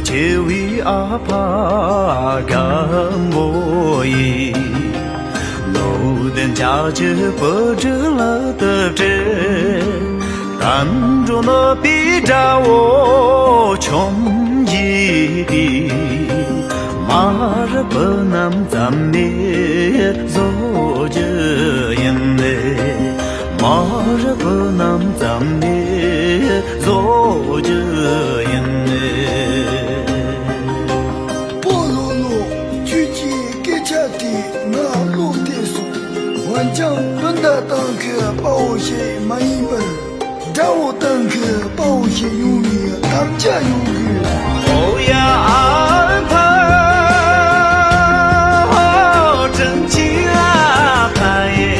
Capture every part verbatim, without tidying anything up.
ཆེ་བའི་ཨ་ཕ་རྒན་པོ་ཡིས། ལོ་ལྡན་ཆ་བཅུ་བུ་ཕྲུག་ལག་ཏུ་སྤྲད། དལ་འགྲོ་ནུབ་པའི་དགྲ་བོ་ཆོམ་བྱས་པའི། མ་རིག་བུ་རྣམས་ཙམ་ནས་བཟོ་རྒྱུ་ཡིན་ལེ། མ་རིག་བུ་རྣམས་ཙམ་ནས་བཟོ་རྒྱུ་ཡིན་ལེ། སྤོ་ལོ་ལོ། ཁྱོད་ཀྱི་སྐད་ཆ་དེས་ང་བློ་གཏད་སོང་། འོན་ཀྱང་སྤུན་ཟླ་དང་གི་དཔའ་བོ་ཞིག་མ་ཡིན་པར། དགྲ་བོ་དང་གི་དཔའ་བོ་ཞིག་ཡོང་བའི་དམ་བཅའ་ཡོད་དགོས། ཨོ་ཡ་ཨ་ཕ། དྲིན་ཆེན་ཨ་ཕ་ཡེ།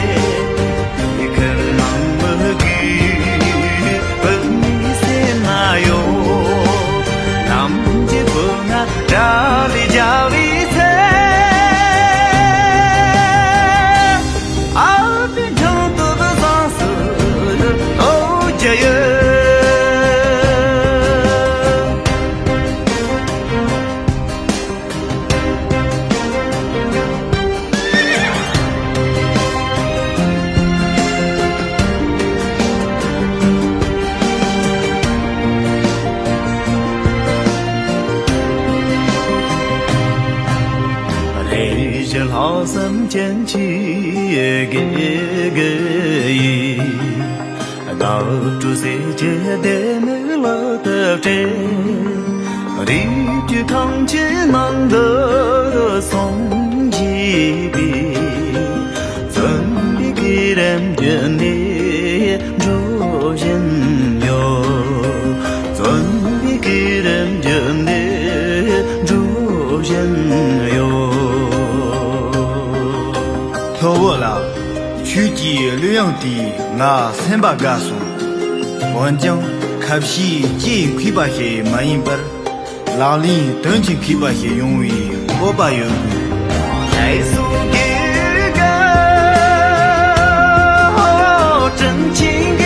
ཡི་གེ་ནང་མི་དགོས། བུད་མེད་སེམས་ན་ཡོད། ནམ་གྱི་བུ་ང་དགྲ་ལས་རྒྱལ་བའི་ཚེ། ཨ་ཕའི་འཕྲང་དུ་བཟང་སུ་ལོ་རྒྱུ་ཡོད། རེ་ཞིག་ལྷག་བསམ་ཅན་གྱི་དགེ་རྒན་ཡིས། དགའ་སྤྲོ་ཟེར་གྱི་ལྡེ་མིག་ལག་ཏུ་སྤྲད། རིགས་རྒྱུད་ཐམས་ཅད་ནང་དུ་སོང་བྱས་པའི། བཙུན་པའི་གོས་རིམ་བརྒྱུད་ནས་འགྲོ་བཞིན་ཡོད། བཙུན་པའི་གོས་རིམ་བརྒྱུད་ནས་འགྲོ་བཞིན་ཡོད། ལྷོ་བོ་ལགས། ཁྱོད་ཀྱི་གླུ་དབྱངས་དེས་ང་སེམས་པ་དགའ་སོང་། འོན་ཀྱང་ཁ་བཤད་ལྕེ་མཁས་པ་ཞིག་མ་ཡིན་པར། ལག་ལེན་དོན་གྱིས་མཁས་པ་ཞིག་ཡོང་བའི་སྤོབས་པ་ཡོད་དགོས། ལྷ་སྲུང་གི་དགའ། དྲིན་ཆེན་